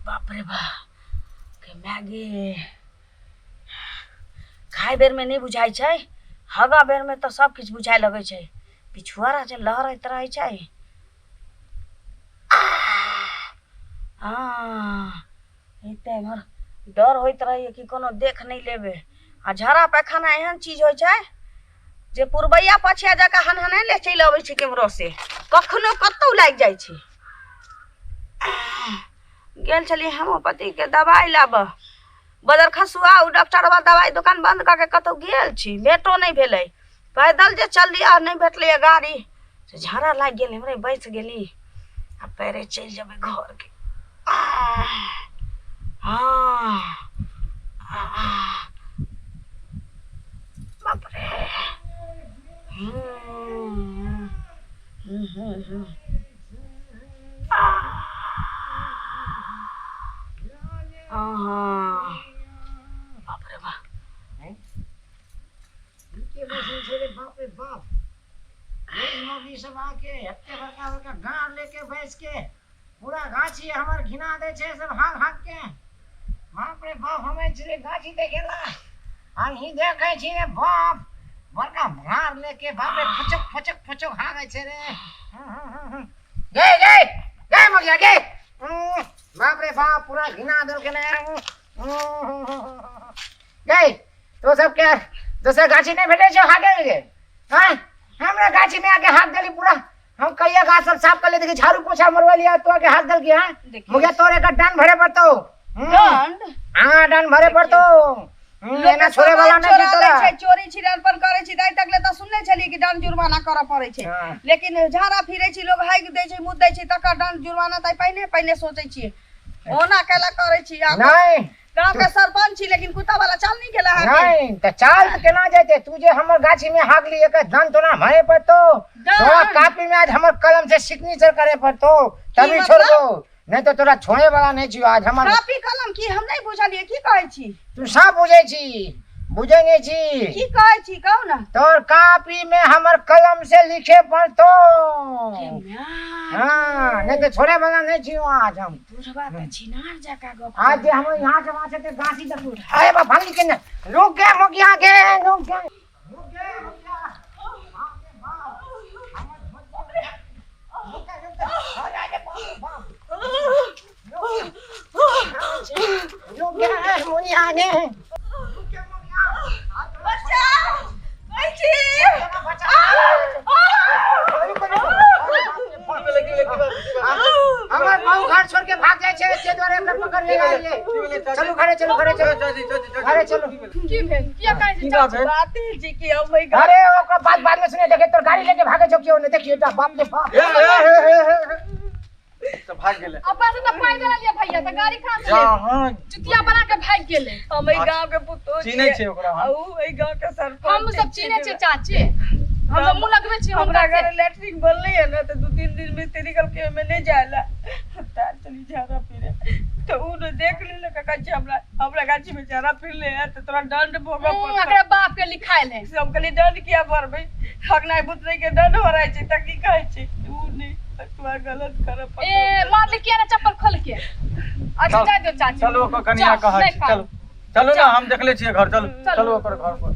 बाप रे बाप के माय गे, खाय बेरमे नहि बुझाइ छै, हगा बेरमे तऽ सब किछु बुझाइ लगै छै। पिछुआरा जे लहरैत रहै छै। हँ, एते एम्हर डर होइत रहैए कि कोनो देख नहि लेबै। आ झड़ा पैखाना एहन चीज होइ छै जे पुरबैया पछिया जकाँ हनहनेले चलि अबै छै केम्हरो से, कखनो कतहु लागि जाइ छै। गेल छलियै हेमोपैथीके दबाइ लाबऽ, बदर खसुआ ओ डॉक्टरवा दबाइ दोकान बन्द कऽ के कतहु गेल छी, भेटो नहि भेलै। पैदल जे चलली आ नहि भेटलैए गाड़ी, से झाड़ा लागि गेल हमरे, बैस गेली आ पैरे चलि जेबै घरके। हँ, बाप रे। हूँ हूँ हूँ हूँ। बाप रे बाप, के मशीन छै रे? बाप रे बाप, रोज मौगी सब आके एते बड़का बड़का गाड़ लेके बैस के पूरा गाछी हमर घिना दै छै सब हाँक हाँक के। बाप रे बाप, हम आयल छियै गाछी देखे ला, आ ही देखै छी रे बाप, बड़का भार लेके, बाप रे, फचक फचक फचक हाँकै छै रे। गे गे गे मगिया गे, बाप रे बाप, पूरा घिना देलकै ने। गे, तो सबके दोसर गाछी नहि भेटै छौ हाके के? हाँ, हमरा गाछी में आके हाथ देली पूरा। हम कहिया गाछ सब साफ कर ले, देखी झाड़ू पोछा मरवा लिया, तो आके हाथ दल की। हाँ मुझे तोरे का दंड भरे पड़तो। दंड? हाँ, दंड भरे पड़तो। एना छोड़े वाला नहीं छै तोरा। छै चोरी छिड़ानपन करै छी दाइ तक ले तऽ सुनने छलियै कि दंड जुर्माना करऽ पड़ै छै, लेकिन झाड़ा फिरै छी, लोग हाइक दै छै, मुद दै छै, तकर दंड जुर्माना तऽ पहिने पहिने सोचै छियै, ओना कैला करै छी? नहीं, गाँव के सरपंच छी लेकिन कुत्ता वाला चाल नहीं गेला अहाँके। नहीं तऽ चाल तऽ केना जेतै? तू जे हमर गाछी में हागली, एकर दंड तोरा भरे पड़तो। तोरा कापी में आज हमर कलम से सिग्नेचर करे पड़तो, तभी छोड़बो, नहीं तो तोरा छोड़े वाला नहीं छियो आज हमर। कापी कलम की? हम नहीं बुझलियै, की कहै छी? तू सब बुझै छी, बुझै नहीं छी। की कहै छी, कहू ना। तोर कापी में हमर कलम से लिखे पड़तो। हाँ, नहीं तो छोड़े वाला नहीं छियो आज हम। बुढ़वा तऽ छिनार जकाँ गप। आज जे हम यहाँ से वहाँ से ते गाछी तक। अरे बाप, भाग के ना, रुक गए मुखिया के, रुक गए, रुक गए मुखिया। बाप रे बाप, हमर रुक गए, रुक गए। अरे बाप रे बाप, रुक गए मुनिया ने, रुक गए मुखिया। बचाओ, कहै छी। हमर बहू घर छोड़ के भाग जाइ छै, से दुआरे एकरा पकड़ ले आइए। चलू घरे, चलू घरे, चलू घरे, चलू। की भेल? किया कहै छी चाची? बाते छी कि हम एहि अरे, ओकर बात बाद में सुने। देखे, तोर गाड़ी लेके भागे छौ क्यों ने? देखियो ता, बाप रे बाप। तऽ भाग गेलै। अपना से तऽ पैदल एलियै भैया, तऽ गाड़ी कहाँ से जा लेबै? हाँ, चुतिया बना के भागि गेलै। हम एहि गाँव के पुतोह चिन्है छियै ओकरा हम। आ उ एहि गाँव के सरपंच। हम सब चिन्है छियै चाची, हम सब मुँह लगबै छियै। हमरा हुनका घर से। लैट्रिन बनलै है ना, तऽ 2-3 दिन मिस्त्री कहलकै ओहिमे नहि जाय ला, तार चली झाड़ा फिरे, तऽ उ ने देख लेलक, कहै छै हमरा हमरा गाछी में झाड़ा फिरले है तऽ तोरा दंड भोगऽ पड़तौ। एकरा बाप के लिखायल है। से हम कहलियै दंड किया भरबै? हगनाइ बुतरै के दंड भराइ छै तऽ की कहै छै? उ नहि, तोरा गलत करऽ पड़तौ। ए, मारले किया ने चप्पल खोल के? अच्छा, जा दो चाची। चलू, ओकर कनिया जाओ, कहै नहि छै। खाउ। चलू, चलू ना, हम देखले छियै घर। चलू। चलू। चलू ओकर घर पर।